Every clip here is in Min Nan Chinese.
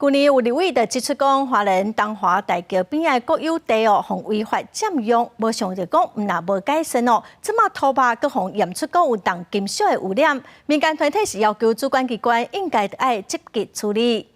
舊年有立委就指出講，花蓮東華大橋邊仔國有地哦，予違法佔用，無想著講毋但無改善哦，這馬土肉閣予驗出講有重金屬的污染，民間團體是要求主管機關應該愛積極處理。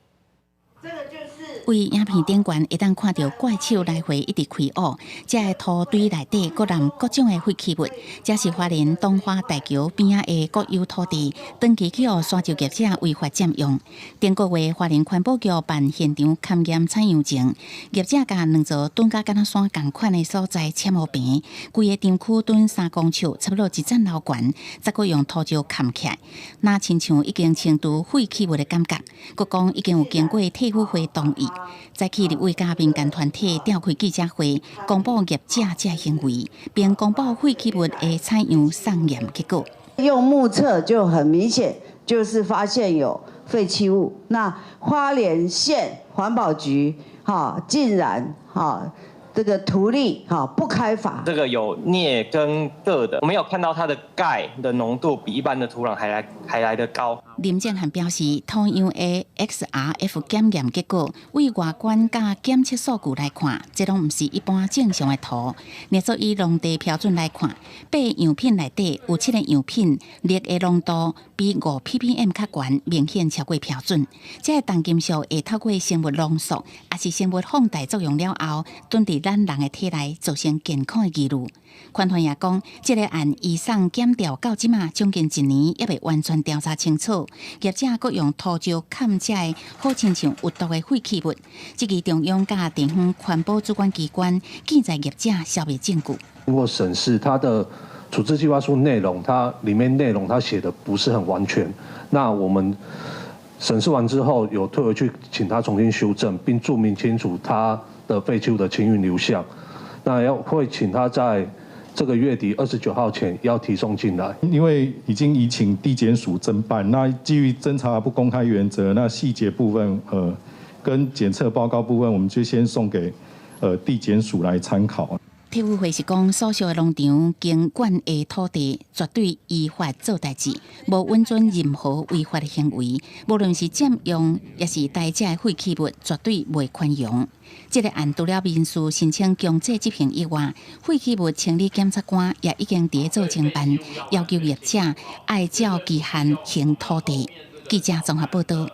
佇影片頂懸會當看著怪手來回一直開挖，這个土堆內底閣含各種的廢棄物，這是花蓮東華大橋邊仔的國有土地，長期去予沙石業者違法佔用。頂個月花蓮環保局辦現場勘驗採樣前，業者共兩座墩甲敢若山仝款的所在攕予平，規個場區墩3公尺，差不多一層樓懸，再閣用土石崁起來，若親像已經清除廢棄物的感覺。閣講已經有經過體輔會同意。早起立委佮民間團體召開記者會，公布業者這行為，並公布廢棄物的採樣送驗結果。用目測就很明顯，就是發現有廢棄物。那花蓮縣環保局哈，竟然哈這個圖利哈不開罰。這個有鎳跟鉻的，我們有看到它的鈣的濃度比一般的土壤還來得高。林正漢表示，土樣的 XRF 檢驗結果，對外觀佮檢測數據來看，這攏毋是一般正常的土。若說以農地標準來看，八個樣品內底有七個樣品鎳的濃度比5 ppm 較懸，明顯超過標準。這个重金屬會透過生物濃縮，抑是生物放大作用了後，轉佇咱人的體內造成健康的疑慮。環團也講，這个案移送檢調到這馬將近一年，猶未完全調查清楚。業者閣用土石崁這个好親像有毒的廢棄物，這支中央佮地方環保主管機關建議業者銷毀證據。經過審視，他的處置計劃書內容，它裡面內容他寫的不是很完全。那我們審視完之後，有退回去請他重新修正，並註明清楚他的廢棄物的清運流向。那要會請他在這個月底29號前要提送進來。因為已經移請地檢署偵辦，那基於偵查不公開原則，那細節部分，跟檢測報告部分，我們就先送給地檢署來參考。體輔會是講，所屬的農場經管的土地絕對依法做代誌，無允准任何違法的行為，無論是佔用，抑是帶這廢棄物，絕對袂寬容。這个案除了民事申請強制執行以外，廢棄物清理檢察官也已經佇做偵辦，要求業者愛照期限還土地。記者綜合報道。